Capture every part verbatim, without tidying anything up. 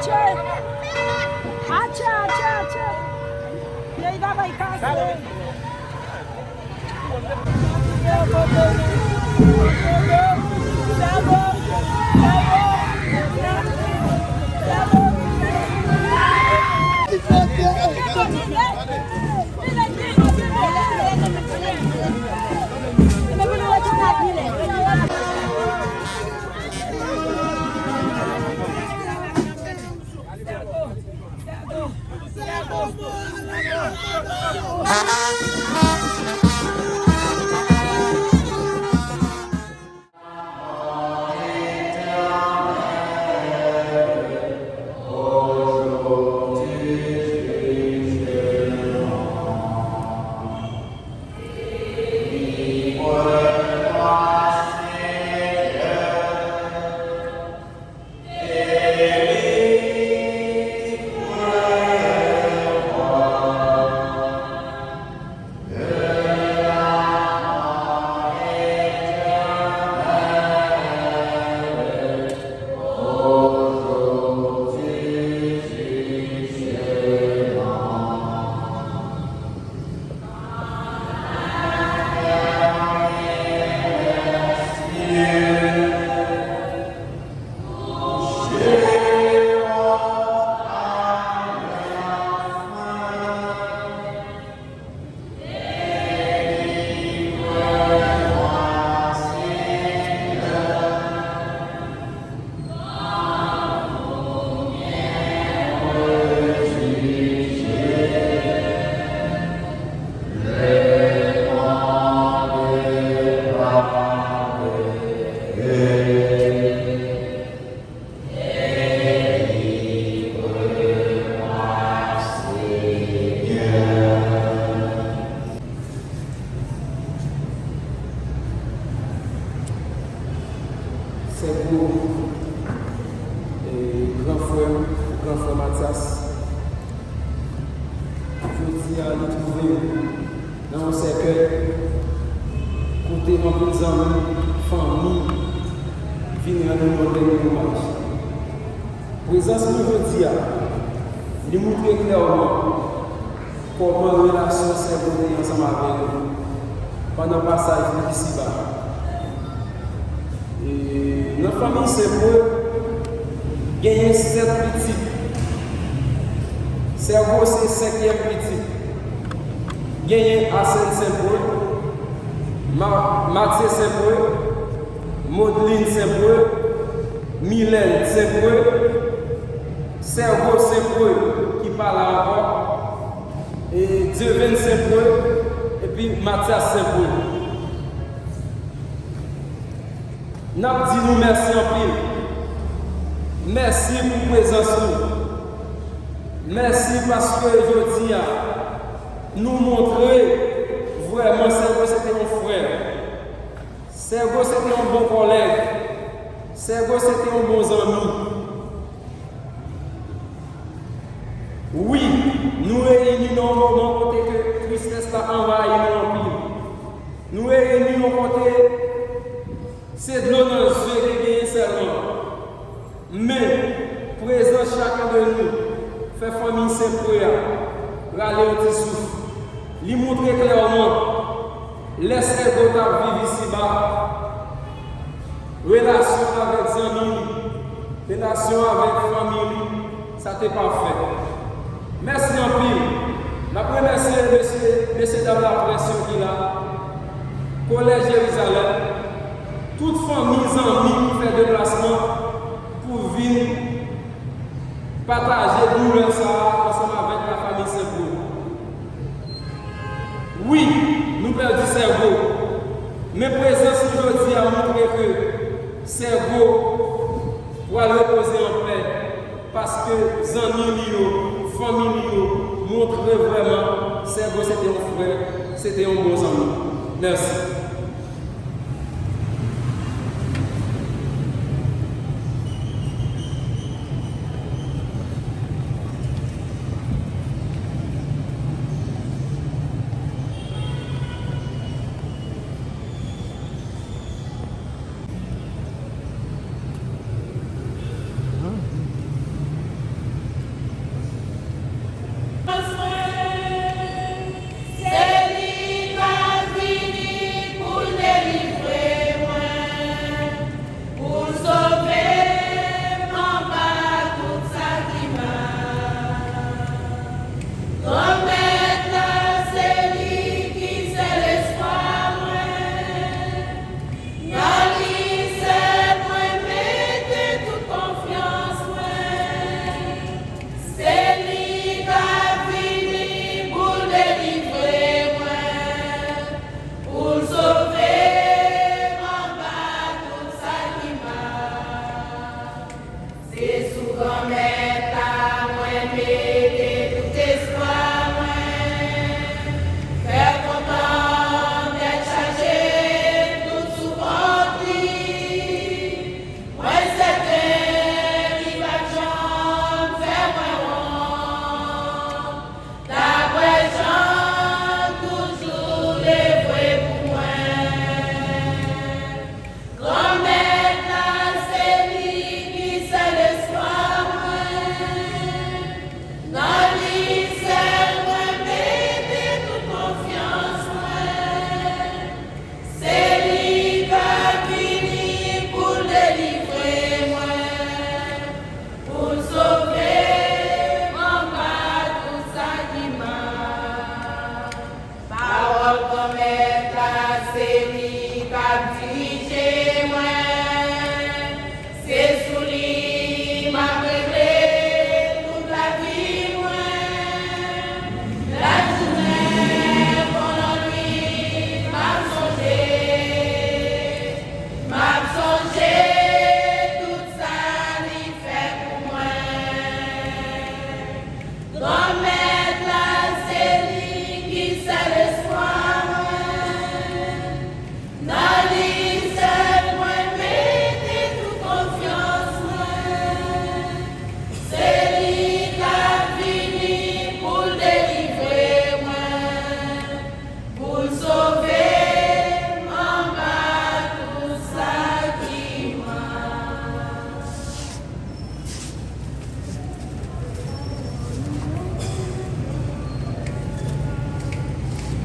Atchè, atchè, atchè. Peyi la bay kase. Sègo, e, gran frè m, gran frè Matyas, jodi a li twouve l nan yon sèkèy kote anpil zanmi, fanmi vin rann li yon dènye omaj. Prezans nou jodi a, li montre klèman kòman relasyon Sègo te ansanm avè nou pandan pasaj li isiba. E, nan fanmi Senpwe, genyen sèt pitit. Sègo se senkyèm pitit. Genyen Asèn Senpwe, Ma-, Matye Senpwe, Modlin Senpwe, Milèn Senpwe, Sègo Senpwe ki pa la ankò, e Dieuvin Senpwe, epi Matyas Senpwe. N ap di nou mèsi anpil. Mèsi pou prezans nou. Mèsi paske jodi a, nou montre vrèman Sègo se te yon frè. Sègo se te yon bon kòlèg. Sègo se te yon bon zanmi. Wi, nou reyini nan yon moman kote ke tristès la anvayi nou anpil. Nou reyini yon kote se dlo nan zye ki genyen sèlman. Men, prezans chaken de nou fè fanmi Senpwe a rale yon ti souf. Li montre klèman, lè Sègo t ap viv isiba, relasyon avèk zanmi li, relasyon avèk fanmi li, sa te pafè. Mèsi anpil. N ap remèsye mesye, mesye dam laprès yo ki la, Kolèj Jerizalèm, tout fanmi, zanmi ki fè deplasman pou vin pataje doulè sa a ansanm avèk lafanmi Senpwe. Wi, nou pèdi Sègo, men prezans nou jodi a montre ke Sègo pral repoze anpè, paske zanmi li yo, fanmi li yo montre vrèman Sègo se te yon frè, se te yon bon zanmi. Mèsi. Se sou Granmèt la mwen mete tout espwa mwen. Kè kontan, tèt chaje, tout sou kont li. Mwen sèten li p ap janm fè mwen wont. Daprè jan l toujou devwe pou mwen. Granmèt la, se li ki sèl espwa mwen. Nan li sèl mwen mete tout konfyans mwen. Se li k ap vini pou l delivre mwen, pou l sove m anba tout sa ki mal. Pawòl Granmèt la, se li k ap dirije mwen. Se sou li m ap regle tout lavi mwen. Lajounen kon lannwit, m ap sonje, m ap sonje tout sa li fè pou mwen. Granmèt la, se li ki sèl espwa mwen. Nan li sèl mwen mete tout konfyans mwen. Se li k ap vini pou l delivre mwen, pou l sove m anba tout sa ki mal.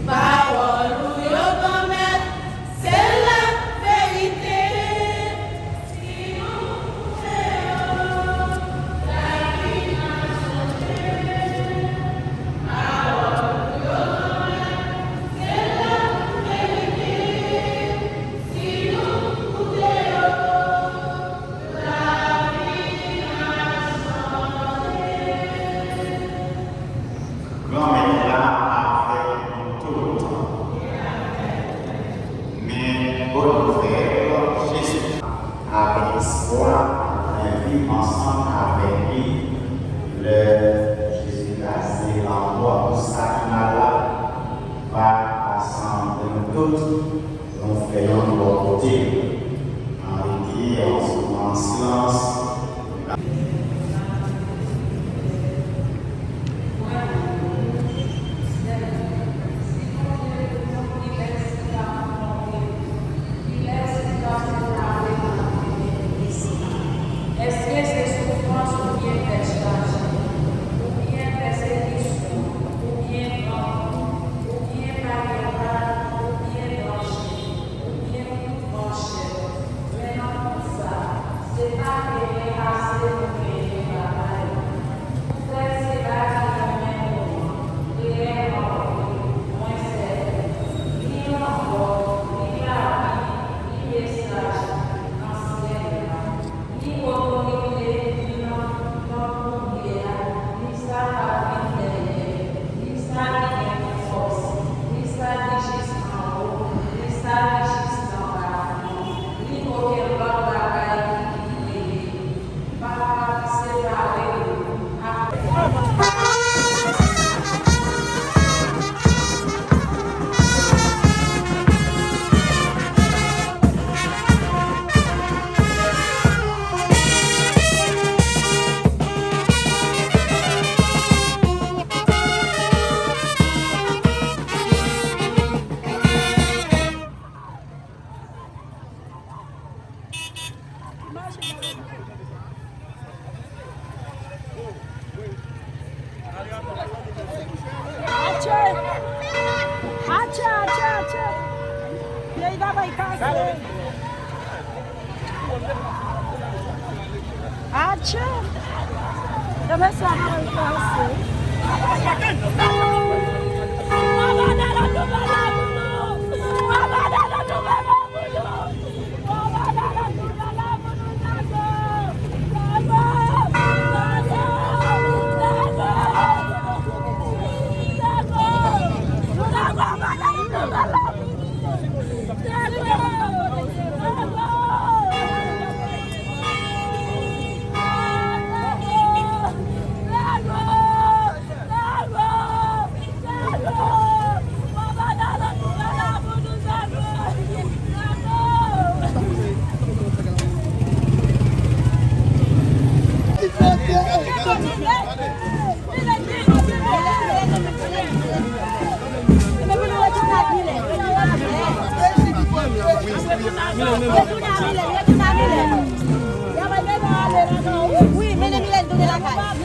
Pawòl ou yo, Granmèt, se laverite. Si nou koute yo, lavi n a sove. Pawòl ou yo, Granmèt, se laverite. Si nou koute yo, Granmèt la avèk nou toutan. Men bon nouvèl, Jezi avèk espwa, nou viv ansanm avèk li. Lè Jezi kraze lanmò pou sa ki mal la, pa asanble nou tout. Nou fè yon bò kote. Ann rete ansanm an silans. Èske se soufrans oubyen tèt chaje, oubyen pèsekisyon, oubyen gang, oubyen pa gen pay, oubyen danje, oubyen kout manchèt, men nan tout sa, se pa genyen ase nou genyen batay. Poutèt se la ki nan men nou an, klèman vre, mwen sèten, ni lanmò, ni lavi, ni mesaj nan syèl la, ni otorite, ni nan, nan kounye a, ni sa k ap vin dèyè, ni sa ki gen fòs, ni sa ki jis anwo, ni sa ki jis anba, ni okenn lòt bagay ki kreye, pa ka separe nou ak Atchè! Atchè, atchè, atchè! Vye bagay kase! Atchè! Yo mesye ap fè l pase. Wi, mennen Milèn tounen lakay.